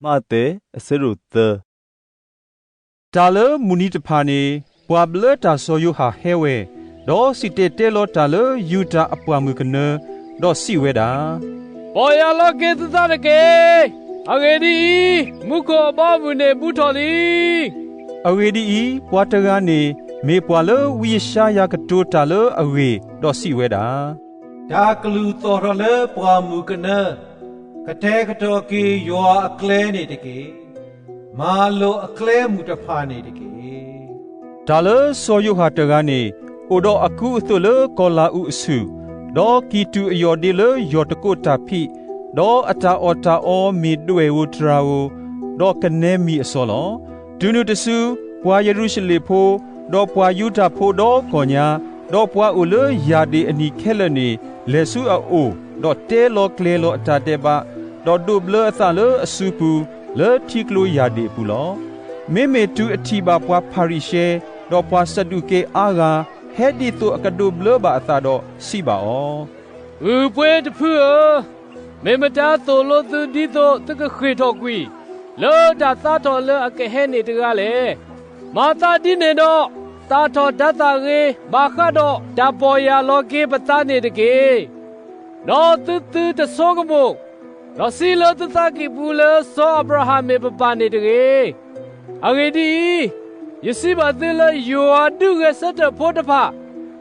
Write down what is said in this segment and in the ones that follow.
မးသဲ အဆၢဒိၣ်သၢ. တၢ်လၢမုၢ်နံၤတဖၣ်န့ၣ် ပှၤဘျၢတၢ်စီၤယိၤဟၣ်ဟဲဝဲ, ဒီးစံၣ်တဲၤတဲလီၤတၢ်လၢယူဒၤအပှၢ်မုၢ်ကနၢ, ဒီးစံးဝဲဒၣ်, ပီၢ်ယၢ်လီၤက့ၤသုသးတက့ၢ်. အဂ့ၢ်ဒ်အံၤ, မူခိၣ်အဘီအမုၢ်န့ၣ်ဘူးထီၣ်လံ. အဂ့ၢ်ဒ်အံၤ, ပှၤတဂၤန့ၣ် မ့ၢ်ပှၤလၢဝံယၡါယၤကတိၤတၢ်လၢအဂ့ၢ်, ဒီးစံးဝဲဒၣ်, တၢ်ကလုၢ်သီၣ်ထီၣ်လၢပှၢ်မုၢ်ကနၢ, ကတဲာ်ကတီၤက့ၤယွၤအကျဲန့ၣ်တက့ၢ်. မၤလိာ်အကျဲမုၢ်တဖၣ်န့ၣ်တက့ၢ်. တၢ်လၢစီၤယိၤဟၣ်တဂၤန့ၣ် အိၣ်ဒီးအကူအသိးလၢကီၤလၤအူးအဆူၣ်, ဒီးကံၢ်တူာ်အယီၢ်ဒ့လၢယီၢ်တကိးတၢ်ဖံး, ဒီးအတၢ်အီၣ်တၢ်အီမ့ၢ်ဒွဲၣ်ဧိၤတြၤဧိၤ, ဒီးကနဲမံၤအစီလီၤ. တုၤနုၤတစု ပှၤယရူၤၡလ့ၣ်ဖိ, ဒီးပှၤယူဒၤဖိဒီကီၢ်ညါ, ဒီးပှၤအိၣ်လၢယၢ်ဒ့ၣ်အနံၤခဲလၢာ်န့ၣ် လဲၤဆူအအိၣ်, ဒီးတဲလီၤကျဲၤလီၤအတၢ်ဒဲးဘး, ဒီးဒိးဘျၢအသးလၢအစုပူၤ လၢထံကျိယၢ်ဒ့ၣ်အပူၤလီၤ. မ့မ့ၢ်တုၤအထံၣ်ဘၣ်ပှၤဖၤရံၤၡဲ ဒီးပှၤစဒူးကဲအါဂၤ ဟဲဒ်သိးအကဒိးဘျၢဘၣ်အသးဒီးစံးဘၣ်အီၤ, ဂုၢ်ပှ့ၤတဖုဧၢ, မ့ၢ်မတၤသိၣ်လိသုဒ်သိးသုကဃ့ၢ်ထီၣ်ကွံာ် လၢတၢ်သါထီၣ်လၢအကဟဲန့ၣ်တဂၤလဲၣ်. မၤသးဒ်န့ၣ်ဒီး သၣ်ထီၣ်ဒၢသၣ်ဂ့ၤ ဘၣ်ဃးဒီးတၢ်ပီၢ်ယၢ်လီၤက့ၤပသးန့ၣ်တက့ၢ်. ဒီးသုသုတဆိကမိၣ်, ဒီးစံးလၢသုသးကံၢ်ပူၤလၢစီၤအၤဘြၤဟၣ်မ့ၢ်ပပၢ်န့ၣ်တဂ့ၤ. အဂ့ၢ်ဒ်အံၤ, ယစံးဘၣ်သုလၢယွၤဒုးဂဲၤဆၢထၢၣ်ဖိတဖၣ်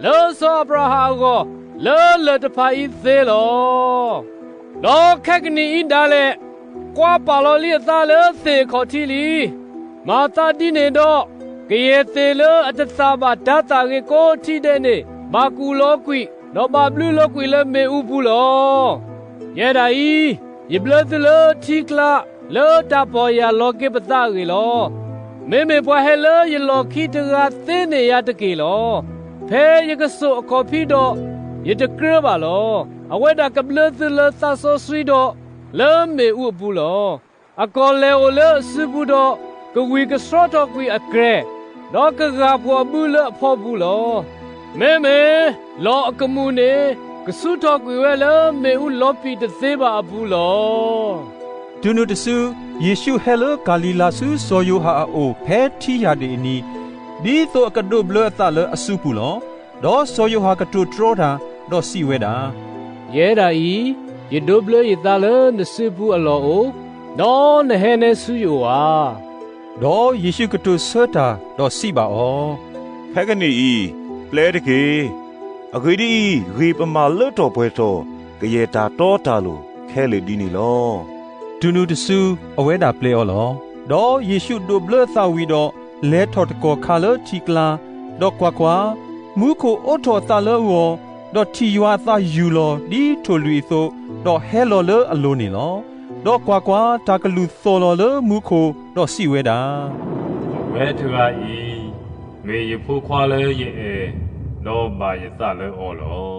လၢစီၤအၤဘြၤဟၣ်အဂီၢ် လၢလၢၢ်တဖၣ်အံၤသ့လီၤ. ဒီးခဲကနံၣ်အံၤဒၣ်လဲာ် ကွၢ်ပာ်လီၤလံအသးလၢသ့ၣ်အခီၣ်ထံးလံ. မၤသးဒ်န့ၣ်ဒီး ကယဲၢ်သ့ၣ်လၢအတသၣ်ဘၣ်ဒၢသၣ်ဂ့ၤကိးထံၣ်ဒဲးန့ၣ် ဘၣ်ကူၣ်လီၤကွံာ် ဒီးဘၣ်ဘျုးလီၤကွံာ်လၢမ့ၣ်အူပူၤလီၤ. ယဲဒၣ်အံၤ, ယဘျၢသုလၢထံကျါ လၢတၢ်ပီၢ်ယၢ်လီၤက့ၤပသးအဂ့ၢ်လီၤ. မ့မ့ၢ်ပှၤဟဲလၢယလီၢ်ခံတဂၤသ့န့ၢ်ယၤတက့ၢ်လီၤ. ဖဲယကစိာ်အခီၣ်ဖံးဒီး ယတကြၢးဘၣ်လီၤ. အဝဲဒၣ်ကဘျၢသုလၢသးစီဆှံဒီး လၢမ့ၣ်အူအပူၤလီၤ. အကီၢ်လဲၤအိၣ်လၢအစုပူၤဒီး ကဝံၢ်ကဆှီထီၣ်ကွံာ်အကြဲၢ်, ဒီးကဂၢ်ဖှီၣ်အဘုလၢအဖီပူၤလီၤ. မ့မ့ၢ်လီၢ်အကမူၣ်န့ၣ် ကဆူထီၣ်ကွံာ်ဝဲလၢမ့ၣ်အူလီၤပံာ်တသ့ဘၣ်အပူၤလီၤ. တုၤနုၤတစု ယ့ၣ်ၡူးဟဲလၢကၤလံၤလါဆူစီၤယိၤဟၣ်အအိၣ်ဖဲထံယၢ်ဒ့ၣ်အနံၤ, ဒ်သိးအကဒိးဘျၢအသးလၢအစုပူၤလီၤ. ဒီးစီၤယိၤဟၣ်ကတိၤတြီတၢ်, ဒီးစံးဝဲဒၣ်, ယဲဒၣ်အံၤ, ယဒိးဘျၢယသးလၢနစုပူၤအလီၢ်အိၣ်, ဒီးနဟဲနဲဆူယအိၣ်ဧါ. ဒီးယ့ၣ်ၡူးကတိၤဆၢတၢ်, ဒီးစံးဘၣ်အီၤ, ဖဲကနံၣ်အံၤ, ပျဲတက့ၢ်. အဂ့ၢ်ဒ်အံၤ, ဂ့ၢ်ပမၤလၢထီၣ်ပှဲၤထီၣ် ကယဲၢ်တၢ်တီတၢ်လိၤခဲလၢာ်ဒ်န့ၣ်လီၤ. တုၤနုၤတစု အဝဲဒၣ်ပျဲအီၤလီၤ. ဒီးယ့ၣ်ၡူးဒိးဘျၢအသးဝံၤဒီး လဲၤထီၣ်တကီၢ်ခါလၢထံကျါ, ဒီးကွၢ်ကွၢ်, မူခိၣ်အိးထီၣ်အသးလၢအဂီၢ်, ဒီးထံၣ်ယွၤအသးယူၢ်လီၤဒ်ထိၣ်လွံၣ်အသိး, ဒီးဟဲလီၤလၢအလိၤန့ၣ်လီၤ. ဒီးကွၢ်ကွၢ်, တၢ်ကလုၢ်သီၣ်လီၤလၢမူခိၣ်, ဒီးစံးဝဲဒၣ်, အဝဲတဂၤအံၤ မ့ၢ်ယဖိခွါလၢယအဲၣ်, ဒီးဘၣ်ယသးလၢအီၤလီၤ.